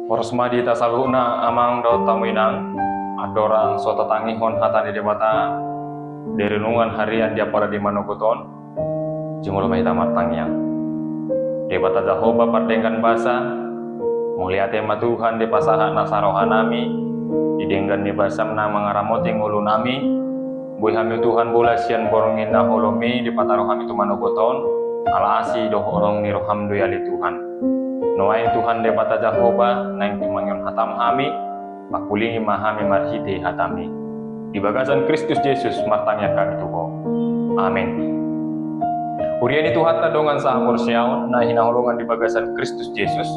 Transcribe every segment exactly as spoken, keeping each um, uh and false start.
Horas ma di hita saluhutna, amang dohot hamu inang. Andorang so tatangihon hata ni Debata di renungan harian di apala di manogot on, jumolo ma hita martangiang. Debata Jahowa pardenggan basa, mauliate ma Tuhan di pasahat nasa rohanami di denggan ni basam na mangaramoti ngolunami. Boi hami Tuhan bolas sian borngin na holom i dipataru hami tu manogot on, ala asi dohot holong ni roham do i ale Tuhan. Nuaeng Tuhan Debata Jahowa, naeng tumangihon hatam hami, pangkulingi ma hami marhite hatam i. Di bagasan Kristus Jesus martangiang hami tu Ho. Amen. Huria ni Tuhanta dongan sahaporseaon na hinaholongan di bagasan Kristus Jesus,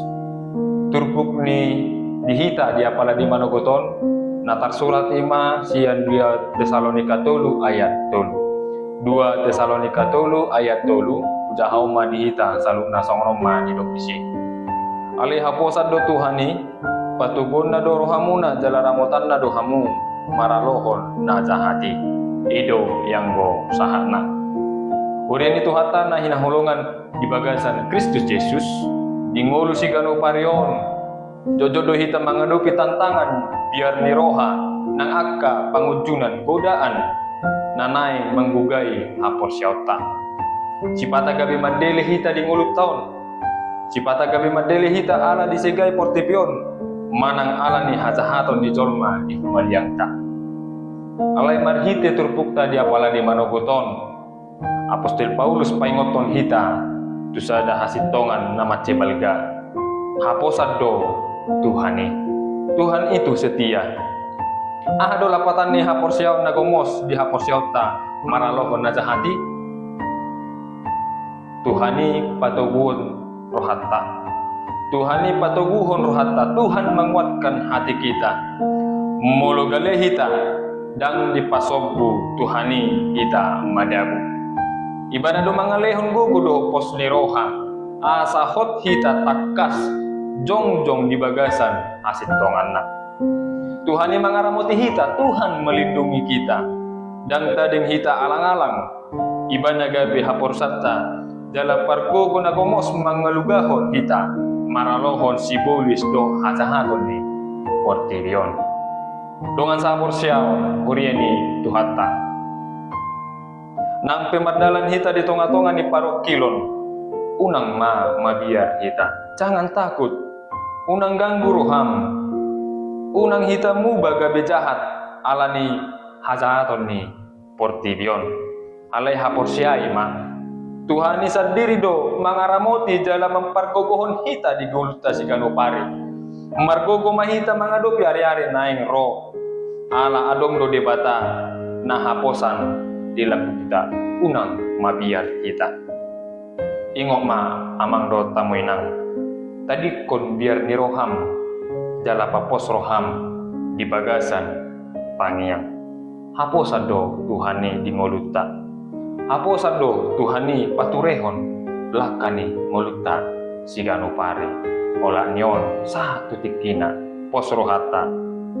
turpuk ni di hita di apala di manogot on, na tarsurat i ma sian dua Tesalonika tolu ayat tolu. Dua Tesalonika tolu ayat tolu, hujaha ma di hita saluhutna, songon on ma didok disi. Alai haposan do Tuhan i, patoguonna do rohamuna jala ramotanna do hamu maralohon na jahat i. I do i anggo sahatna. Huria ni Tuhanta na hinaholongan di bagasan Kristus Jesus, di ngolu siganup ari on, jotjot do hita mangadopi tantangan biar ni roha nang angka pangunjunan, godaan na naeng manggogai haporseaonta. Sipata gabe mandele hita di ngolunta on. Sipata gabe mandele hita ala disegai portibi on, manang ala ni hajahaton ni jolma di humaliangta. Alai marhite turpukta di apala di manogot on, Apostel Paulus paingothon hita tu sada hasintongan na mansai balga. Haposan do Tuhan i. Tuhan itu setia. Aha do lapatan ni haporseaon na gomos di haporseaonta maralohon na jahat i? Tuhan i patoguhon rohanta. Tuhan i patoguhon rohanta, Tuhan manguatkan hati kita. Molo gale hita, ndang dipasombu Tuhan i hita madabu. Ibana do mangalehon gogo dohot pos ni roha, asa hot hita tangkas jongjong di bagasan hasintonganna. Tuhan i mangaramoti hita, Tuhan melindungi kita. Ndang tading hita alang-alang, Ibana gabe haporseaonta, jala pargogo na gomos mangalugahon hita maralohon sibolis dohot hajahaton ni portibi on. Dongan sahaporseaon, huria ni Tuhanta. Nang pe mardalan hita di tonga-tonga ni parungkilon, unang ma mabiar hita. Jangan takut. Unang ganggu roham. Unang hita muba gabe jahat ala ni hajahaton ni portibi on. Alai haporseai ma, Tuhan i sandiri do mangaramoti jala mampargogohon hita di ngolunta siganup ari. Margogo ma hita mangadopi ari-ari naeng ro. Ala adong do Debata na haposan di lambungta, unang mabiar hita. Ingot ma, amang dohot hamu inang, tadingkon biar ni roham, jala papos roham di bagasan tangiang. Haposan do Tuhan i di ngolunta. Haposan do Tuhan i paturehon langka ni ngolunta siganup ari. Olat ni on sahat tu tingkina, pos rohanta.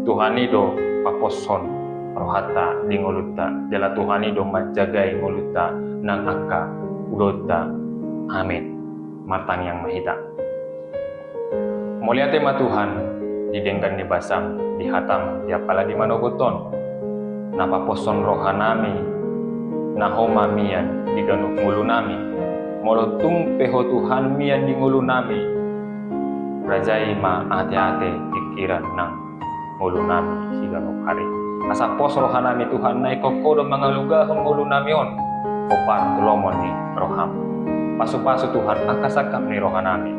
Tuhan i do paposhon rohanta di ngolunta, jala Tuhan i do manjagai ngolunta nang angka ulaonta. Amin. Martangiang ma hita. Mauliate ma Tuhan, di denggan ni basam, di hatam, di apala di manogot on, na paposhon rohanami, na Ho ma mian di ganup ngolunami. Molo tung pe Ho Tuhan mian di ngolunami, rajai ma ate-ate, pikiran nang ngolunami siganup ari. Asa pos rohanami Tuhan, na ingkon Ho do mangalugahon ngolunami on, hombar tu lomo ni roham. Pasu-pasu Tuhan angka sangkap ni rohanami.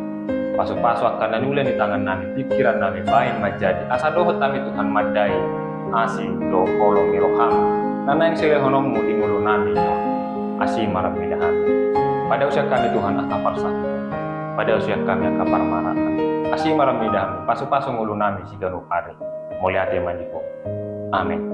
Pasu-pasu angka na niula ni tangannami, pikirannami, baen manjadi. Asa dohot hami Tuhan mandai asi dohot holong ni roham na naeng silehononmu di ngolunami on. Asi ma ro mida hami. Padaosian hami Tuhan angka parsahat. Padaosian hami angka parmaraan. Asi ma ro mida hami. Pasu-pasu ngolunami siganup ari. Mauliate ma di Ho. Amen.